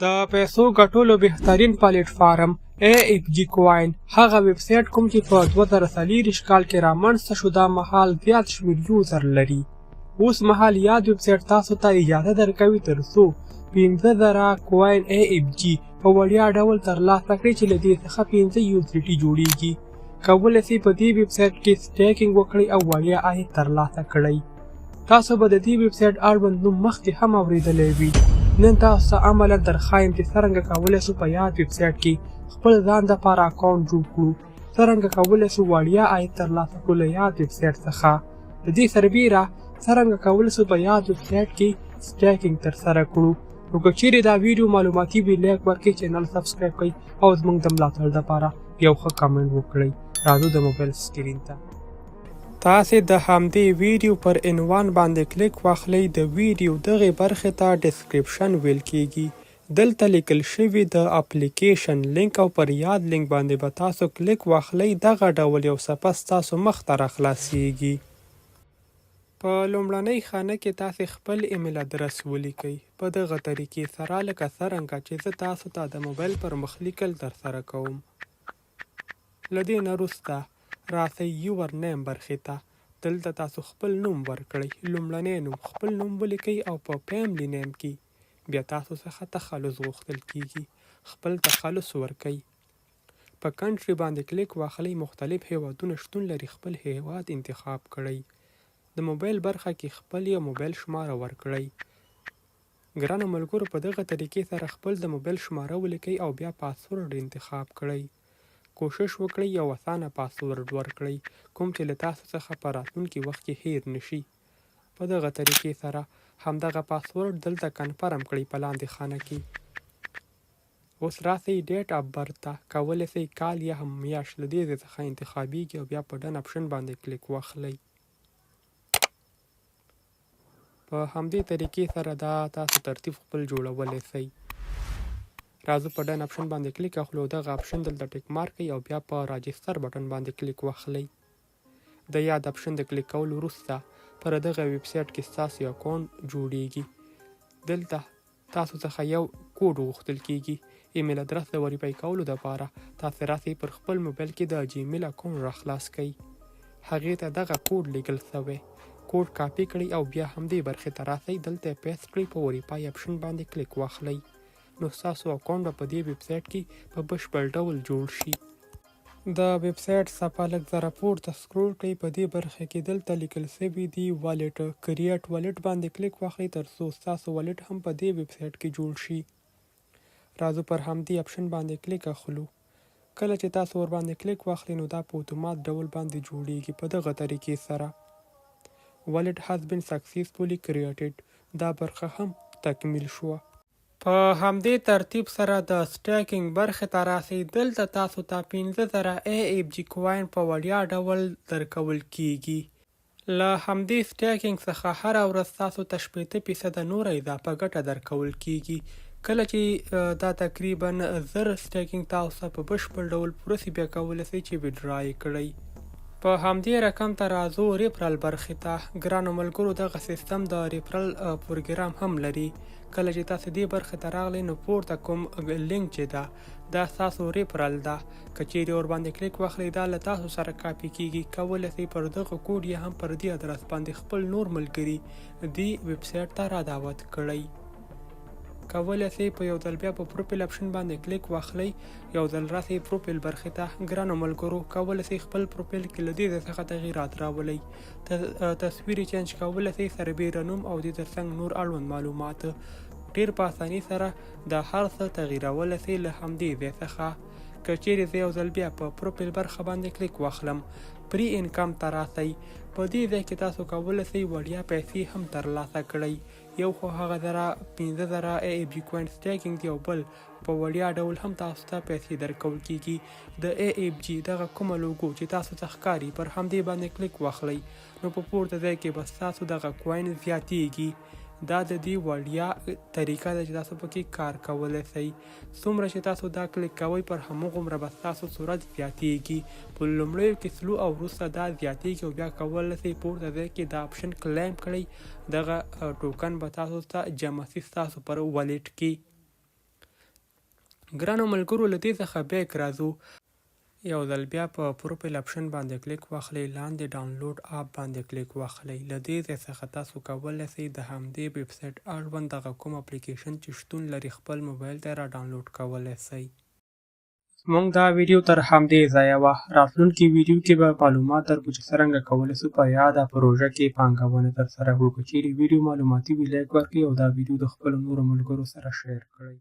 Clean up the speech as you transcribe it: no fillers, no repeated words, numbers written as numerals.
د پیسو ګټلو بهترین پلیټ فارم AFG کوین، هغه ویب سایټ کوم چې په 2024 کال کې رامنځته شو، دا مهال زیات شمېر user لري. اوس مهال یاد ویب سایټ تاسو ته اجازه درکوي تر څو 5000 coin AFG په وړیا ډول ترلاسه کړئ، چې له دې څخه 5 USDT جوړیږي. کولی شئ په دې ویب سایټ کې staking وکړئ او وړیا عاید ترلاسه کړئ. تاسو به د دې ویب سایټ اړوند نوم مخکې هم اوریدلی وي. نن تاسو ته عملا درښایم چې څرنګه کولی شو په یاد ویب سایټ کې خپل ځان دپاره اکاونټ جوړ کړو، څرنګه کولی شو وړیا عاید ترلاسه کړو له یاد ویب سایټ څخه، د دې سربیره څرنګه کولی شو په یاد ویب سایټ کې staking ترسره کړو. نو که چیرې دا ویډیو معلوماتي وي، like ورکړئ، channel subscribe کړئ او زموږ د ملاتړ لپاره یو ښه کمنټ وکړئ. راځو د موبایل screen ته. تاسې د همدې ویډیو پر عنوان باندې کلیک واخلئ. د ویډیو دغې برخې ته description ویل کیږي. دلته لیکل شوي د اپلیکیشن لینک او پر یاد لینک باندې به تاسو کلیک واخلئ. دغه ډول یو صفحه ستاسو مخ ته راخلاصیږي. په لومړنۍ خانه کې تاسې خپل ایمیل ادرس ولیکئ، په دغه طریقې سره لکه څرنګه چې زه تاسو ته د موبایل پر مخ لیکل ترسره کوم. له دې نه وروسته راسئ your name برخې ته. دلته تاسو خپل نوم ورکړئ. لومړنی نوم خپل نوم ولیکئ او په family name کې بیا تاسو څخه تخلص غوښتل کیږي، خپل تخلص ورکړئ. په country باندې کلیک واخلئ. مختلف هیوادونه شتون لري، خپل هیواد انتخاب کړئ. د موبایل برخه کې خپل یو موبایل شماره ورکړئ. ګرانو ملګرو، په دغه طریقې سره خپل د موبایل شماره ولیکئ او بیا پاسورډ انتخاب کړئ. کوشش وکړئ یو اسانه پاسورډ ورکړئ، کوم چې له تاسو څخه په راتلونکي وخت کې هیر نشي. په دغه طریقې سره همدغه پاسورډ دلته confirm کړئ په لاندې خانه کې. اوس راسئ date of birth ته. کولی شئ کال یا هم میاشت له دې ځای څخه انتخابیږي او بیا په done option باندې کلیک واخلئ. په همدې طریقې سره دا تاسو ترتیب خپل جوړولی شئ. راځو په done option باندې کلیک اخلو. دغه option دلته tick mark کړئ او بیا په register button باندې کلیک واخلئ. د یاد option د کلیک کولو وروسته پر دغه ویب سایټ کې ستاسو اکاونټ جوړیږي. دلته تاسو څخه یو کوډ غوښتل کیږي، ایمیل ادرس د verify کولو دپاره. تاسو راسئ پر خپل موبایل کې د جیمیل اکاونټ راخلاص کړئ. هغې ته دغه کوډ لیږل سوی. کوډ کاپي کړئ او بیا همدې برخې ته راسئ، دلته یې paste کړئ، په verify option باندې کلیک واخلئ، نو ستاسو اکاونټ به په دې ویب سایټ کې په بشپړ ډول جوړ شي. د ویب سایټ صفحه لږ ذره پورته scroll کړئ. په دې برخه کې دلته لیکل سوي دي wallet. Create wallet باندې کلیک واخلئ تر څو ستاسو wallet هم په دې ویب سایټ کې جوړ شي. راځو پر همدې option باندې کلیک اخلو. کله چې تاسو ورباندې کلیک واخلئ، نو دا په اتومات ډول باندې جوړیږي. په دغه طریقې سره wallet has been successfully created، دا برخه هم تکمیل شوه. په همدې ترتیب سره د staking برخې ته راسئ. دلته تاسو ته 5000 AFG coin په وړیا ډول درکول کیږي. له همدې staking څخه هره ورځ تاسو ته 60% نوره اضافه ګټه درکول کیږي. کله چې دا تقریبا 1000 staking تاسو ته په بشپړ ډول پوره سي، بیا کولی شئ چې withdraw یې کړئ. په همدې رقم ته راځو referral برخې ته. ګرانو ملګرو، دغه سیستم د referral پروګرام هم لري. کله چې تاسو دې برخې ته راغلئ، نو پورته کوم لینک چې ده، دا ستاسو referral ده. که چیرې ورباندې کلیک واخلئ، دا له تاسو سره کاپي کیږي. کولی شئ پر دغه کوډ یا هم پر دې ادرس باندې خپل نور ملګري دې ویب سایټ ته را دعوت کړئ. کولی شئ په یو ځل بیا په profile option باندې کلیک واخلئ. یو ځل راسئ پروفایل برخې ته. ګرانو ملګرو، کولی شئ خپل پروفایل کې له دې ځای څخه تغیرات راولئ، تصویر change کولی شئ، سربېره نوم او دې ترڅنګ نور اړوند معلومات. ډیر په اسانۍ سره د هر څه تغیرولی شئ له همدې ځای څخه. که چیرې زه یو ځل بیا په پروفایل برخه باندې کلیک واخلم، free income ته راسئ. په دې ځای کې تاسو کولی شئ وړیا پیسې هم ترلاسه کړئ. یو خو هغه 5000 AFG coin staking دی او بل په وړیا ډول هم تاسو ته پیسې درکول کیږي. د AFG دغه کومه لوګو چې تاسو ته ښکاري، پر همدې باندې کلیک واخلئ، نو په پورته ځای کې به ستاسو دغه coin زیاتیږي. دا د دې وړیا طریقه ده چې تاسو پکې کار کولی شئ. څومره چې تاسو دا کلیک کوئ، پر همغومره به ستاسو سرعت زیاتیږي. په لومړیو کې slow او وروسته دا زیاتیږي او بیا کولی شئ پورته ځای کې دا option claim کړئ. دغه ټوکن به تاسو ته جمع شي ستاسو پر wallet کې. ګرانو ملګرو له دې څخه بیک راځو. یو ځل بیا په پروفایل اپشن باندې کلیک واخلئ، لاندې ډاونلوډ اپ باندې کلیک واخلئ. له دې ځای څخه تاسو کولی شئ د همدې ویب سایټ اړوند دغه کوم اپلیکیشن چې شتون لري خپل موبایل ته را ډاونلوډ کولی شئ. زموږ دا ویډیو تر همدې ځایه وه. راتلونکې ویډیو کې به معلومات درکړو چې څرنګه کولی شو په یاده پروژه کې پانګونه ترسره کړو. که چیرې ویډیو معلوماتي وي لایک ورکړئ او دا ویډیو د خپلو نورو ملګرو سره شیر کړئ.